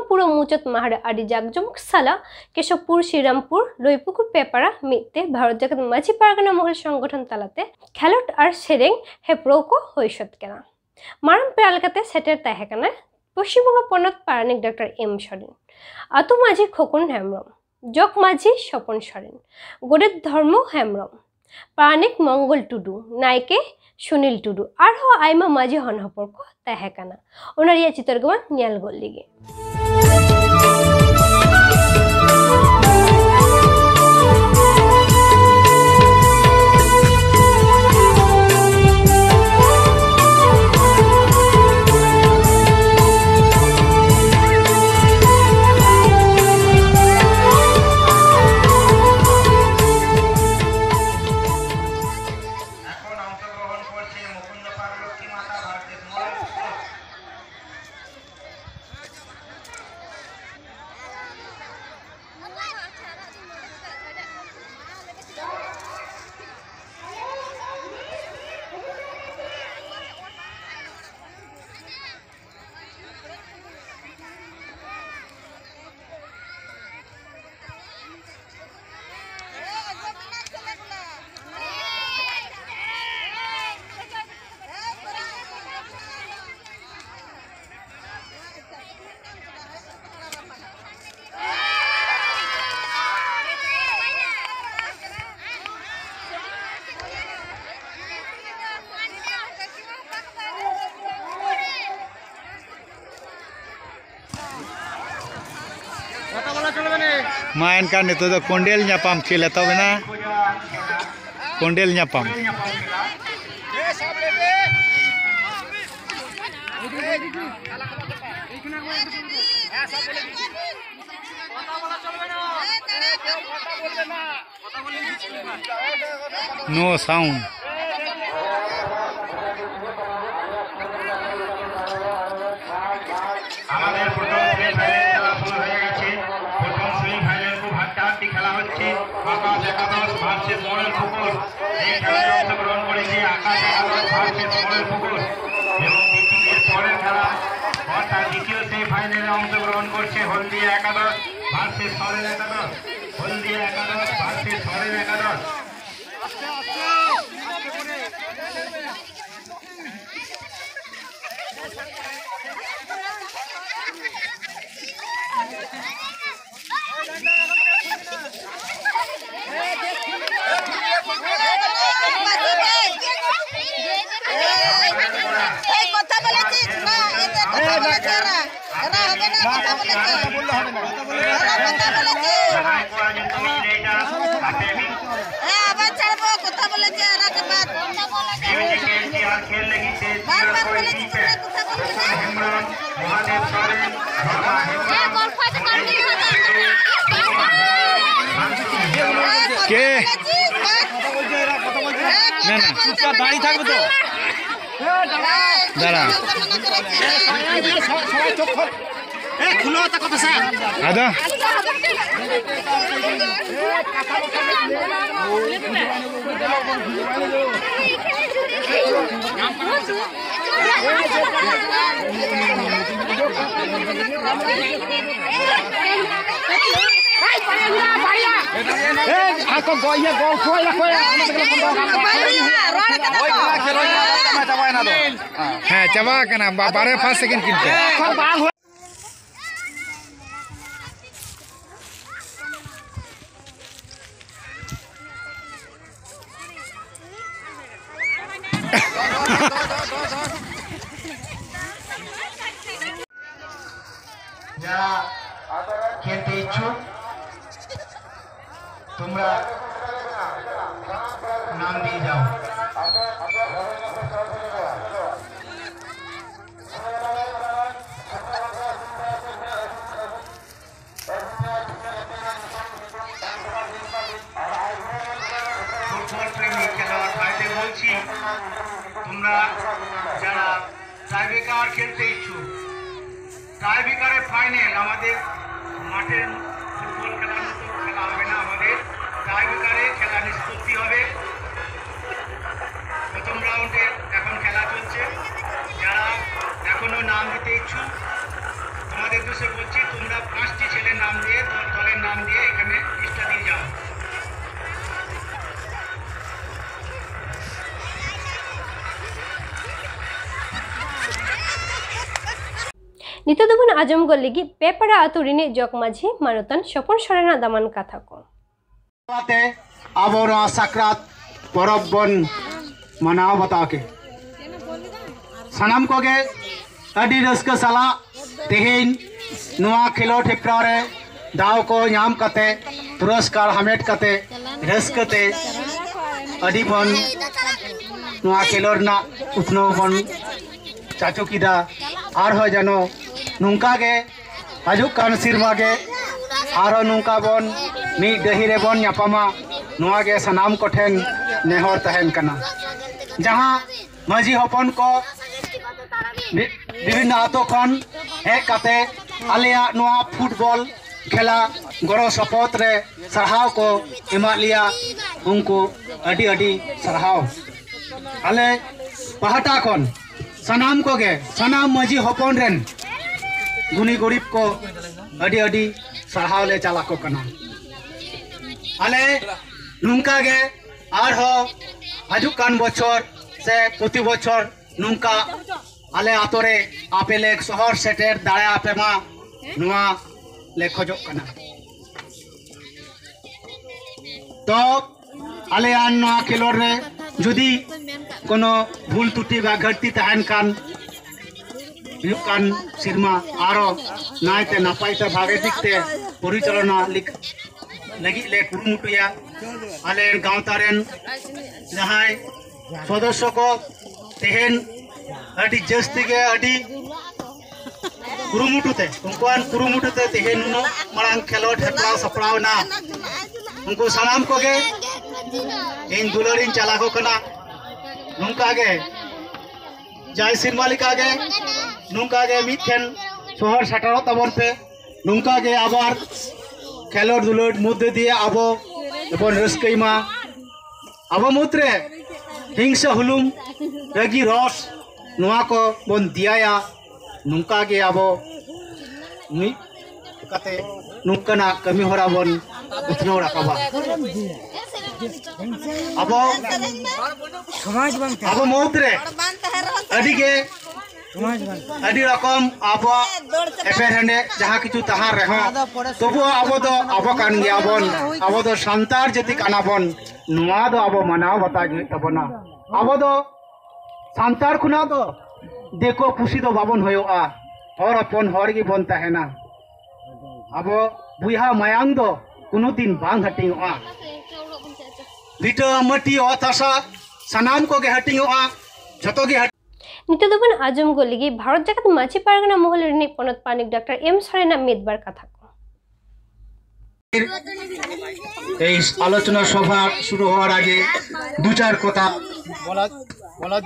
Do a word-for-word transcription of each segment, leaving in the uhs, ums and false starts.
ᱯᱩᱨᱟᱹ ᱢᱩᱪᱟᱹᱫ ᱢᱟᱦᱟ ᱨᱮ ᱟᱹᱰᱤ ᱡᱟᱠᱡᱚᱢᱚᱠ ᱥᱟᱞᱟᱜ ᱠᱮᱥᱚᱵᱯᱩᱨ, ᱥᱨᱤᱨᱟᱢᱯᱩᱨ, ᱞᱩᱭᱯᱩᱠᱷᱩᱨ ᱯᱮᱯᱟᱨᱟ ᱢᱤᱫ ᱛᱮ ᱵᱷᱟᱨᱚᱛ ᱡᱟᱠᱟᱛ ᱢᱟᱹᱡᱷᱤ ᱯᱟᱨᱜᱟᱱᱟ ᱢᱚᱦᱚᱞ ᱥᱚᱝᱜᱚᱴᱷᱚᱱ ᱛᱟᱞᱟᱛᱮ ᱠᱷᱮᱞᱳᱰ ᱟᱨ ᱥᱮᱨᱮᱧ ᱦᱮᱯᱨᱟᱣ ᱠᱚ ᱦᱩᱭ ᱥᱟᱹᱛ ᱠᱮᱫᱟ᱾ ᱢᱟᱨᱟᱝ ᱯᱮᱲᱟ ᱞᱮᱠᱟᱛᱮ ᱥᱮᱴᱮᱨ ᱛᱟᱦᱮᱸ ᱠᱟᱱᱟᱭ ᱯᱚᱥᱪᱤᱢ ᱵᱚᱝᱜᱚ ᱯᱚᱱᱚᱛ ᱯᱟᱨᱟᱱᱤᱠ ᱰᱟᱠᱛᱟᱨ ᱮᱢ ᱥᱚᱨᱮᱱ, ᱟᱹᱛᱩ ᱢᱟᱹᱡᱷᱤ ᱠᱷᱚᱠᱩᱱ ᱦᱮᱢᱵᱨᱚᱢ, ᱡᱚᱜᱽ ᱢᱟᱹᱡᱷᱤ ᱥᱚᱯᱚᱱ ᱥᱚᱨᱮᱱ, ᱜᱚᱰᱮᱛ ᱫᱷᱚᱨᱢᱚ ᱦᱮᱢᱵᱨᱚᱢ, ᱯᱟᱨᱟᱱᱤᱠ ᱢᱚᱝᱜᱚᱞ ᱴᱩᱰᱩ, ᱱᱟᱭᱠᱮ ᱥᱩᱱᱤᱞ ᱴᱩᱰᱩ, ᱟᱨᱦᱚᱸ ᱟᱭᱢᱟ ᱢᱟᱹᱡᱷᱤ ᱦᱚᱱ ᱦᱚᱯᱚᱱ ᱠᱚ ᱛᱟᱦᱮᱸ ᱠᱟᱱᱟ᱾ ᱚᱱᱟ ᱨᱮᱭᱟᱜ ᱪᱤᱛᱟᱹᱨ ᱜᱮᱵᱚᱱ ᱧᱮᱞ ᱜᱚᱫ ᱞᱮᱜᱮ᱾ এখন অংশগ্রহণ করছে মুকুন্দ পারলক্ষ্মী মাতা ভারতের মহান ᱢᱟ ᱮᱱᱠᱷᱟᱱ ᱱᱤᱛᱚᱜ ᱫᱚ ᱠᱚᱸᱰᱮᱞ ᱧᱟᱯᱟᱢ ᱠᱷᱮᱞ ᱮᱛᱚᱦᱚᱵ ᱮᱱᱟ᱾ ᱠᱚᱸᱰᱮᱞ ᱧᱟᱯᱟᱢ᱾ No sound. আমাদের প্রথম সেমিফাইনাল খেলা শুরু হয়ে গেছে। প্রথম সেমিফাইনাল খুব হাড্ডাহাড্ডি খেলা হচ্ছে। আকাশ একাদশ ভার্সেস মরণ পুকুর। এই খেলায় অংশগ্রহণ করেছে আকাশ একাদশ ভার্সেস মরণ পুকুর। এবং দ্বিতীয়, এর পরের খেলা তার দ্বিতীয় সেমিফাইনালে অংশগ্রহণ করছে হলদিয়া একাদশ ভার্সেস সরেন একাদশ। হলদিয়া একাদশ ভার্সেস সরেন একাদশ। এই কথা বলেছিস না, এতে কথা বলেছে এরা। এরা হবে না, কথা বলেছে। এরা কথা বলেছে। হ্যাঁ, আবার ছাড়বো, কথা বলেছে এরা, বারবার বলেছিস, তোমরা কথা বলবে না। কে? না, না। দাঁড়িয়ে থাকবে তো। দাঁড়া। ᱟᱫᱚ᱾ ᱦᱮᱸ, ᱪᱟᱵᱟ ᱟᱠᱟᱱᱟ, ᱵᱟ-, ᱵᱟᱨᱭᱟ ᱯᱷᱟᱥᱴ ᱥᱮᱠᱮᱱᱰ ᱠᱤᱱ ᱯᱮ᱾ যারা খেলতে ইচ্ছুক, তোমরা নাম দিয়ে যাও। ফুটবল প্রেমী খেলোয়াড় ভাইদের বলছি, তোমরা যারা টাইব্রেকার খেলতে ইচ্ছুক, টাইব্রেকারে ফাইনাল, আমাদের মাঠের ফুটবল খেলার মতো খেলা হবে না, আমাদের টাইব্রেকারে খেলা নিষ্পত্তি হবে। প্রথম রাউন্ডে এখন খেলা চলছে। যারা এখনো নাম দিতে ইচ্ছুক, ᱱᱤᱛᱚᱜ ᱫᱚᱵᱚᱱ ᱟᱸᱡᱚᱢ ᱜᱚᱫ ᱞᱟᱹᱜᱤᱫ ᱯᱮᱯᱟᱲᱟ ᱟᱹᱛᱩ ᱨᱤᱱᱤᱡ ᱡᱚᱜᱽ ᱢᱟᱹᱡᱷᱤ ᱢᱟᱱᱚᱛᱟᱱ ᱥᱚᱯᱚᱱ ᱥᱚᱨᱮᱱᱟᱜ ᱫᱟᱢᱟᱱ ᱠᱟᱛᱷᱟ ᱠᱚ᱾ ᱛᱮ ᱟᱵᱚ ᱱᱚᱣᱟ ᱥᱟᱠᱨᱟᱛ ᱯᱚᱨᱚᱵᱽ ᱵᱚᱱ ᱢᱟᱱᱟᱣ ᱵᱟᱛᱟᱣ ᱠᱮᱫ᱾ ᱥᱟᱱᱟᱢ ᱠᱚᱜᱮ ᱟᱹᱰᱤ ᱨᱟᱹᱥᱠᱟᱹ ᱥᱟᱞᱟᱜ ᱛᱮᱦᱮᱧ ᱱᱚᱣᱟ ᱠᱷᱮᱞᱳᱰ ᱦᱮᱯᱨᱟᱣ ᱨᱮ ᱫᱟᱣ ᱠᱚ ᱧᱟᱢ ᱠᱟᱛᱮ, ᱯᱩᱨᱚᱥᱠᱟᱨ ᱦᱟᱢᱮᱴ ᱠᱟᱛᱮ, ᱨᱟᱹᱥᱠᱟᱹ ᱛᱮ ᱟᱹᱰᱤ ᱵᱚᱱ ᱱᱚᱣᱟ ᱠᱷᱮᱞᱳᱰ ᱨᱮᱱᱟᱜ ᱩᱛᱱᱟᱹᱣ ᱵᱚᱱ ᱪᱟᱪᱳ ᱠᱮᱫᱟ᱾ ᱟᱨᱦᱚᱸ ᱡᱮᱱᱚ ᱱᱚᱝᱠᱟ ᱜᱮ ᱦᱤᱡᱩᱜ ᱠᱟᱱ ᱥᱮᱨᱢᱟ ᱜᱮ ᱟᱨᱦᱚᱸ ᱱᱚᱝᱠᱟ ᱵᱚᱱ ᱢᱤᱫ ᱰᱟᱹᱦᱤ ᱨᱮᱵᱚᱱ ᱧᱟᱯᱟᱢᱟ, ᱱᱚᱣᱟ ᱜᱮ ᱥᱟᱱᱟᱢ ᱠᱚᱴᱷᱮᱱ ᱱᱮᱦᱚᱨ ᱛᱟᱦᱮᱱ ᱠᱟᱱᱟ᱾ ᱡᱟᱦᱟᱸ ᱢᱟᱹᱡᱷᱤ ᱦᱚᱯᱚᱱ ᱠᱚ ᱵᱤ-, ᱵᱤᱵᱷᱤᱱᱱᱚ ᱟᱛᱳ ᱠᱷᱚᱱ ᱦᱮᱡ ᱠᱟᱛᱮ ᱟᱞᱮᱭᱟᱜ ᱱᱚᱣᱟ ᱯᱷᱩᱴᱵᱚᱞ ᱠᱷᱮᱞᱟ ᱜᱚᱲᱚ ᱥᱚᱯᱚᱦᱚᱫ ᱨᱮ ᱥᱟᱨᱦᱟᱣ ᱠᱚ ᱮᱢᱟᱫ ᱞᱮᱭᱟ, ᱩᱱᱠᱩ ᱟᱹᱰᱤ ᱟᱹᱰᱤ ᱥᱟᱨᱦᱟᱣ᱾ ᱟᱞᱮ ᱯᱟᱦᱴᱟ ᱠᱷᱚᱱ ᱥᱟᱱᱟᱢ ᱠᱚᱜᱮ, ᱥᱟᱱᱟᱢ ᱢᱟᱹᱡᱷᱤ ᱦᱚᱯᱚᱱ ᱨᱮᱱ ᱜᱩᱱᱤ ᱜᱩᱨᱤᱵ ᱠᱚ ᱟᱹᱰᱤ ᱟᱹᱰᱤ ᱥᱟᱨᱦᱟᱣ ᱞᱮ ᱪᱟᱞ ᱟᱠᱚ ᱠᱟᱱᱟ᱾ ᱟᱞᱮ ᱱᱚᱝᱠᱟ ᱜᱮ ᱟᱨᱦᱚᱸ ᱦᱤᱡᱩᱜ ᱠᱟᱱ ᱵᱚᱪᱷᱚᱨ ᱥᱮ ᱯᱨᱚᱛᱤ ᱵᱚᱪᱷᱚᱨ ᱱᱚᱝᱠᱟ ᱟᱞᱮ ᱟᱛᱳ ᱨᱮ ᱟᱯᱮ ᱞᱮ ᱥᱚᱦᱚᱨ ᱥᱮᱴᱮᱨ ᱫᱟᱲᱮ ᱟᱯᱮ ᱢᱟ, ᱱᱚᱣᱟ ᱞᱮ ᱠᱷᱚᱡᱚᱜ ᱠᱟᱱᱟ᱾ ᱛᱚ ᱟᱞᱮᱭᱟᱜ ᱱᱚᱣᱟ ᱠᱷᱮᱞᱳᱰ ᱨᱮ ᱡᱩᱫᱤ ᱠᱳᱱᱳ ᱵᱷᱩᱞ ᱛᱨᱩᱴᱤ ᱵᱟ ᱜᱷᱟᱹᱴᱛᱤ ᱛᱟᱦᱮᱱ ᱠᱷᱟᱱ, ᱦᱤᱡᱩᱜ ᱠᱟᱱ ᱥᱮᱨᱢᱟ ᱟᱨᱚ ᱱᱟᱭᱛᱮ ᱱᱟᱯᱟᱭ ᱛᱮ ᱵᱷᱟᱜᱮ ᱴᱷᱤᱠ ᱛᱮ ᱯᱚᱨᱤᱪᱟᱞᱚᱱᱟ ᱞᱤᱠ-, ᱞᱟᱹᱜᱤᱫ ᱞᱮ ᱠᱩᱨᱩᱢᱩᱴᱩᱭᱟ᱾ ᱟᱞᱮ ᱜᱟᱶᱛᱟ ᱨᱮᱱ ᱡᱟᱦᱟᱸᱭ ᱥᱚᱫᱚᱥᱥᱚ ᱠᱚ ᱛᱮᱦᱮᱧ ᱟᱹᱰᱤ ᱡᱟᱹᱥᱛᱤ ᱜᱮ ᱟᱹᱰᱤ ᱠᱩᱨᱩᱢᱩᱴᱩ ᱛᱮ, ᱩᱱᱠᱩᱣᱟᱜ ᱠᱩᱨᱩᱢᱩᱴᱩ ᱛᱮ ᱛᱮᱦᱮᱧ ᱱᱩᱱᱟᱹᱜ ᱢᱟᱨᱟᱝ ᱠᱷᱮᱞᱳᱰ ᱦᱮᱯᱨᱟᱣ ᱥᱟᱯᱲᱟᱣ ᱮᱱᱟ᱾ ᱩᱱᱠᱩ ᱥᱟᱱᱟᱢ ᱠᱚᱜᱮ ᱤᱧ ᱫᱩᱞᱟᱹᱲᱤᱧ ᱪᱟᱞ ᱟᱠᱚ ᱠᱟᱱᱟ᱾ ᱱᱚᱝᱠᱟ ᱜᱮ ᱡᱟᱭ ᱥᱮᱨᱢᱟ ᱞᱮᱠᱟ ᱜᱮ ᱱᱚᱝᱠᱟ ᱜᱮ ᱢᱤᱫ ᱴᱷᱮᱱ ᱥᱚᱦᱚᱨ ᱥᱮᱴᱮᱨᱚᱜ ᱛᱟᱵᱚᱱ ᱯᱮ᱾ ᱱᱚᱝᱠᱟ ᱜᱮ ᱟᱵᱟᱨ ᱠᱷᱮᱞᱳᱰ ᱫᱩᱞᱟᱹᱲ ᱢᱚᱫᱽᱫᱷᱮ ᱫᱤᱭᱮ ᱟᱵᱚ ᱵᱚᱱ ᱨᱟᱹᱥᱠᱟᱹᱭ ᱢᱟ᱾ ᱟᱵᱚ ᱢᱩᱫᱽᱨᱮ ᱦᱤᱝᱥᱟᱹ ᱦᱩᱞᱩᱢ, ᱨᱟᱹᱜᱤ ᱨᱚᱥ, ᱱᱚᱣᱟ ᱠᱚ ᱵᱚᱱ ᱫᱮᱭᱟᱭᱟ᱾ ᱱᱚᱝᱠᱟ ᱜᱮ ᱟᱵᱚ ᱢᱤᱫ ᱠᱟᱛᱮ ᱱᱚᱝᱠᱟᱱᱟᱜ ᱠᱟᱹᱢᱤ ᱦᱚᱨᱟ ᱵᱚᱱ ᱩᱛᱱᱟᱹᱣ ᱨᱟᱠᱟᱵᱟ᱾ ᱟᱵᱚ ᱥᱚᱢᱟᱡᱽ ᱵᱟᱝ ᱛᱟᱦᱮᱸ ᱟᱵᱚ ᱢᱩᱫᱽᱨᱮ ᱟᱹᱰᱤ ᱜᱮ ᱟᱹᱰᱤ ᱨᱚᱠᱚᱢ ᱟᱵᱚᱣᱟᱜ ᱮᱯᱮᱨ ᱦᱮᱸᱰᱮᱡ ᱡᱟᱦᱟᱸ ᱠᱤᱪᱷᱩ ᱛᱟᱦᱮᱸ ᱨᱮᱦᱚᱸ, ᱛᱚᱵᱩ ᱟᱵᱚ ᱫᱚ ᱟᱵᱚ ᱠᱟᱱ ᱜᱮᱭᱟᱵᱚᱱ᱾ ᱟᱵᱚ ᱫᱚ ᱥᱟᱱᱛᱟᱲ ᱡᱟᱹᱛᱤ ᱠᱟᱱᱟ ᱵᱚᱱ᱾ ᱱᱚᱣᱟ ᱫᱚ ᱟᱵᱚ ᱢᱟᱱᱟᱣ ᱵᱟᱛᱟᱣ ᱜᱮ ᱦᱩᱭᱩᱜ ᱛᱟᱵᱚᱱᱟ᱾ ᱟᱵᱚ ᱫᱚ ᱥᱟᱱᱛᱟᱲ ᱠᱷᱚᱱᱟᱜ ᱫᱚ ᱫᱤᱠᱩ ᱯᱩᱥᱤ ᱫᱚ ᱵᱟᱵᱚᱱ ᱦᱩᱭᱩᱜᱼᱟ᱾ ᱦᱚᱲ ᱦᱚᱯᱚᱱ ᱦᱚᱲ ᱜᱮᱵᱚᱱ ᱛᱟᱦᱮᱱᱟ᱾ ᱟᱵᱚ ᱵᱚᱭᱦᱟ ᱢᱟᱭᱟᱝ ᱫᱚ ᱠᱳᱱᱳ ᱫᱤᱱ ᱵᱟᱝ ᱦᱟᱹᱴᱤᱧᱚᱜᱼᱟ᱾ ᱵᱷᱤᱴᱟᱹ ᱢᱟᱹᱴᱤ ᱚᱛ ᱦᱟᱥᱟ ᱥᱟᱱᱟᱢ ᱠᱚᱜᱮ ᱦᱟᱹᱴᱤᱧᱚᱜᱼᱟ, ᱡᱷᱚᱛᱚ ᱜᱮ ᱦᱟᱹᱴᱤᱧ᱾ ᱱᱤᱛᱚᱜ ᱫᱚᱵᱚᱱ ᱟᱸᱡᱚᱢ ᱜᱚᱫ ᱞᱮᱜᱮ ᱵᱷᱟᱨᱚᱛ ᱡᱟᱠᱟᱛ ᱢᱟᱹᱡᱷᱤ ᱯᱟᱨᱜᱟᱱᱟ ᱢᱚᱦᱚᱞ ᱨᱤᱱᱤᱡ ᱯᱚᱱᱚᱛ ᱯᱟᱨᱟᱱᱤᱠ ᱰᱟᱠᱛᱟᱨ ᱮᱢ ᱥᱚᱨᱮᱱᱟᱜ ᱢᱤᱫ ᱵᱟᱨ ᱠᱟᱛᱷᱟ ᱠᱚ᱾ ᱮᱭ ᱟᱞᱳᱪᱚᱱᱟ ᱥᱚᱵᱷᱟ ᱥᱩᱨᱩ ᱦᱚᱣᱟᱨ ᱟᱜᱮ ᱫᱩ ᱪᱟᱨ ᱠᱚᱛᱷᱟ ᱵᱚᱞᱟ, ᱵᱚᱞᱟ,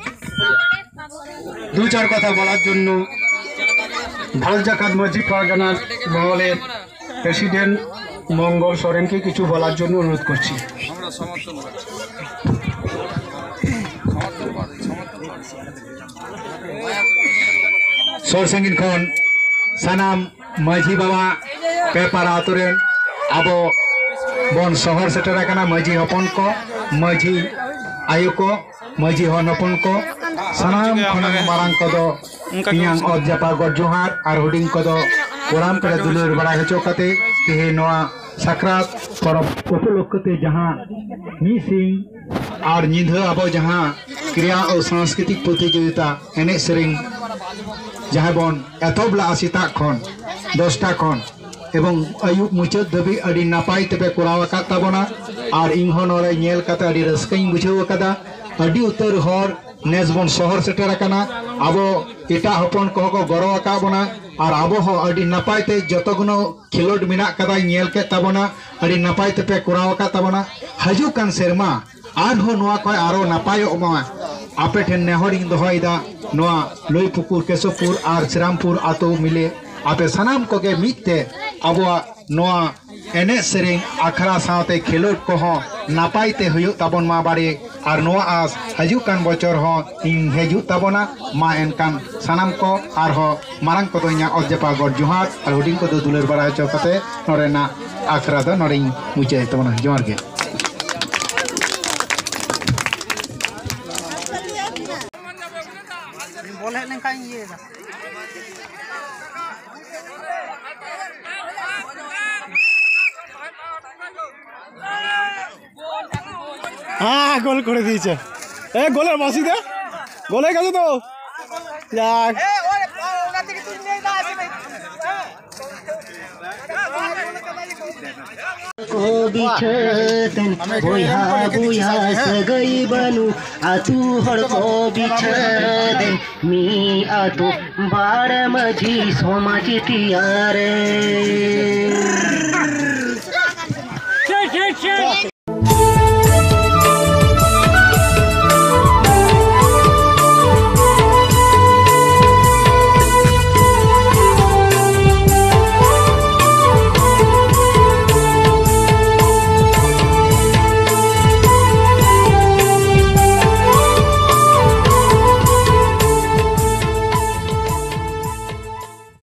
ᱫᱩ ᱪᱟᱨ ᱠᱚᱛᱷᱟ ᱵᱚᱞᱟᱨ জন্য ভারত জাকাত মসজিদ পারগানা মহলের প্রেসিডেন্ট মঙ্গল সরেনকে কিছু বলার জন্য অনুরোধ করছি। ᱥᱩᱨ ᱥᱟᱺᱜᱤᱧ ᱠᱷᱚᱱ ᱥᱟᱱᱟᱢ ᱢᱟᱹᱡᱷᱤ ᱵᱟᱵᱟ, ᱯᱮ ᱯᱟᱨᱟ ᱟᱛᱳ ᱨᱮᱱ ᱟᱵᱚ ᱵᱚᱱ ᱥᱚᱦᱚᱨ ᱥᱮᱴᱮᱨ ᱟᱠᱟᱱᱟ, ᱢᱟᱹᱡᱷᱤ ᱦᱚᱯᱚᱱ ᱠᱚ, ᱢᱟᱹᱡᱷᱤ ᱟᱭᱳ ᱠᱚ, ᱢᱟᱹᱡᱷᱤ ᱦᱚᱱ ᱦᱚᱯᱚᱱ ᱠᱚ, ᱥᱟᱱᱟᱢ ᱠᱷᱚᱱᱟᱝ ᱢᱟᱨᱟᱝ ᱠᱚᱫᱚ ᱤᱧᱟᱹᱝ ᱚᱛ ᱡᱟᱯᱟᱜ ᱜᱚᱰ ᱡᱚᱦᱟᱨ ᱟᱨ ᱦᱩᱰᱤᱧ ᱠᱚᱫᱚ ᱠᱚᱲᱟᱢ ᱠᱚᱨᱮ ᱫᱩᱞᱟᱹᱲ ᱵᱟᱲᱟᱭ ᱦᱚᱪᱚ ᱠᱟᱛᱮ ᱛᱮᱦᱮᱧ ᱱᱚᱣᱟ ᱥᱟᱠᱨᱟᱛ ᱯᱚᱨᱚᱵᱽ ᱩᱯᱚᱞᱚᱠᱠᱷᱚ ᱛᱮ ᱡᱟᱦᱟᱸ ᱢᱤᱫ ᱥᱤᱧ ᱟᱨ ᱧᱤᱫᱟᱹ ᱟᱵᱚ ᱡᱟᱦᱟᱸ ᱠᱨᱤᱭᱟ ᱳ ᱥᱟᱝᱥᱠᱨᱤᱛᱤᱠ ᱯᱨᱚᱛᱤᱡᱳᱜᱤᱛᱟ, ᱮᱱᱮᱡ ᱥᱮᱨᱮᱧ ᱡᱟᱦᱟᱸ ᱵᱚᱱ ᱮᱛᱚᱦᱚᱵ ᱞᱟᱜᱼᱟ ᱥᱮᱛᱟᱜ ᱠᱷᱚᱱ ᱫᱚᱥᱴᱟ ᱠᱷᱚᱱ ᱮᱵᱚᱝ ᱟᱹᱭᱩᱵ ᱢᱩᱪᱟᱹᱫ ᱫᱷᱟᱹᱵᱤᱡ ᱟᱹᱰᱤ ᱱᱟᱯᱟᱭ ᱛᱮᱯᱮ ᱠᱚᱨᱟᱣ ᱟᱠᱟᱫ ᱛᱟᱵᱚᱱᱟ᱾ ᱟᱨ ᱤᱧ ᱦᱚᱸ ᱱᱚᱰᱮ ᱧᱮᱞ ᱠᱟᱛᱮ ᱟᱹᱰᱤ ᱨᱟᱹᱥᱠᱟᱹᱧ ᱵᱩᱡᱷᱟᱹᱣ ᱟᱠᱟᱫᱟ᱾ ᱟᱹᱰᱤ ᱩᱛᱟᱹᱨ ᱦᱚᱲ ᱱᱮᱥ ᱵᱚᱱ ᱥᱚᱦᱚᱨ ᱥᱮᱴᱮᱨ ᱟᱠᱟᱱᱟ᱾ ᱟᱵᱚ ᱮᱴᱟᱜ ᱦᱚᱯᱚᱱ ᱠᱚᱦᱚᱸ ᱠᱚ ᱜᱚᱲᱚ ᱟᱠᱟᱫ ᱵᱚᱱᱟ ᱟᱨ ᱟᱵᱚ ᱦᱚᱸ ᱟᱹᱰᱤ ᱱᱟᱯᱟᱭ ᱛᱮ ᱡᱚᱛᱚ ᱜᱩᱱᱚ ᱠᱷᱮᱞᱳᱰ ᱢᱮᱱᱟᱜ ᱠᱟᱫᱟ, ᱧᱮᱞ ᱠᱮᱫ ᱛᱟᱵᱚᱱᱟ, ᱟᱹᱰᱤ ᱱᱟᱯᱟᱭ ᱛᱮᱯᱮ ᱠᱚᱨᱟᱣ ᱟᱠᱟᱫ ᱛᱟᱵᱚᱱᱟ᱾ ᱦᱤᱡᱩᱜ ᱠᱟᱱ ᱥᱮᱨᱢᱟ ᱟᱨᱦᱚᱸ ᱱᱚᱣᱟ ᱠᱷᱚᱱ ᱟᱨᱚ ᱱᱟᱯᱟᱭᱚᱜ ᱢᱟ᱾ ᱟᱯᱮ ᱴᱷᱮᱱ ᱱᱮᱦᱚᱨᱤᱧ ᱫᱚᱦᱚᱭᱮᱫᱟ, ᱱᱚᱣᱟ ᱞᱩᱭᱯᱩᱠᱩᱨ, ᱠᱮᱥᱚᱵᱯᱩᱨ ᱟᱨ ᱥᱨᱤᱨᱟᱢᱯᱩᱨ ᱟᱛᱳ ᱢᱤᱞᱮ ᱟᱯᱮ ᱥᱟᱱᱟᱢ ᱠᱚᱜᱮ ᱢᱤᱫ ᱛᱮ ᱟᱵᱚᱣᱟᱜ ᱱᱚᱣᱟ ᱮᱱᱮᱡ ᱥᱮᱨᱮᱧ ᱟᱠᱷᱲᱟ ᱥᱟᱶᱛᱮ ᱠᱷᱮᱞᱳᱰ ᱠᱚᱦᱚᱸ ᱱᱟᱯᱟᱭ ᱛᱮ ᱦᱩᱭᱩᱜ ᱛᱟᱵᱚᱱ ᱢᱟ ᱵᱟᱲᱮ᱾ ᱟᱨ ᱱᱚᱣᱟ ᱟᱸᱥ ᱦᱤᱡᱩᱜ ᱠᱟᱱ ᱵᱚᱪᱷᱚᱨ ᱦᱚᱸ ᱤᱧ ᱦᱤᱡᱩᱜ ᱛᱟᱵᱚᱱᱟ᱾ ᱢᱟ ᱮᱱᱠᱷᱟᱱ ᱥᱟᱱᱟᱢ ᱠᱚ ᱟᱨᱦᱚᱸ ᱢᱟᱨᱟᱝ ᱠᱚᱫᱚ ᱤᱧᱟᱹᱜ ᱚᱛ ᱡᱟᱯᱟᱜ ᱜᱚᱰ ᱡᱚᱦᱟᱨ ᱟᱨ ᱦᱩᱰᱤᱧ ᱠᱚᱫᱚ ᱫᱩᱞᱟᱹᱲ ᱵᱟᱲᱟ ᱦᱚᱪᱚ ᱠᱟᱛᱮ ᱱᱚᱰᱮᱱᱟᱜ ᱟᱠᱷᱲᱟ ᱫᱚ ᱱᱚᱰᱮᱧ ᱢᱩᱪᱟᱹᱫ ᱛᱟᱵᱚᱱᱟ᱾ ᱡᱚᱦᱟᱨ ᱜᱮ᱾ ᱵᱚᱞ ᱦᱮᱡ ᱞᱮᱱᱠᱷᱟᱱ ᱠᱟᱧ ᱤᱭᱟᱹᱭᱮᱫᱟ᱾ হ্যাঁ, গোল করে দিয়েছে। এ, গোলের বাসি দে। গোল হয়ে গেছে তো। যাক। ᱠᱚ ᱵᱤᱪᱷᱟᱹᱛᱮᱱ ᱵᱚᱭᱦᱟ ᱵᱚᱭᱦᱟ ᱥᱟᱹᱜᱟᱹᱭ ᱵᱟᱹᱱᱩᱜ ᱟᱹᱛᱩ ᱦᱚᱲ ᱠᱚ ᱵᱤᱪᱷᱟᱹᱛᱮᱱ ᱢᱤᱫ ᱟᱹᱛᱩ ᱵᱟᱲ ᱢᱟᱹᱡᱷᱤ ᱥᱚᱢᱟᱡᱽ ᱛᱮᱭᱟᱨᱮ᱾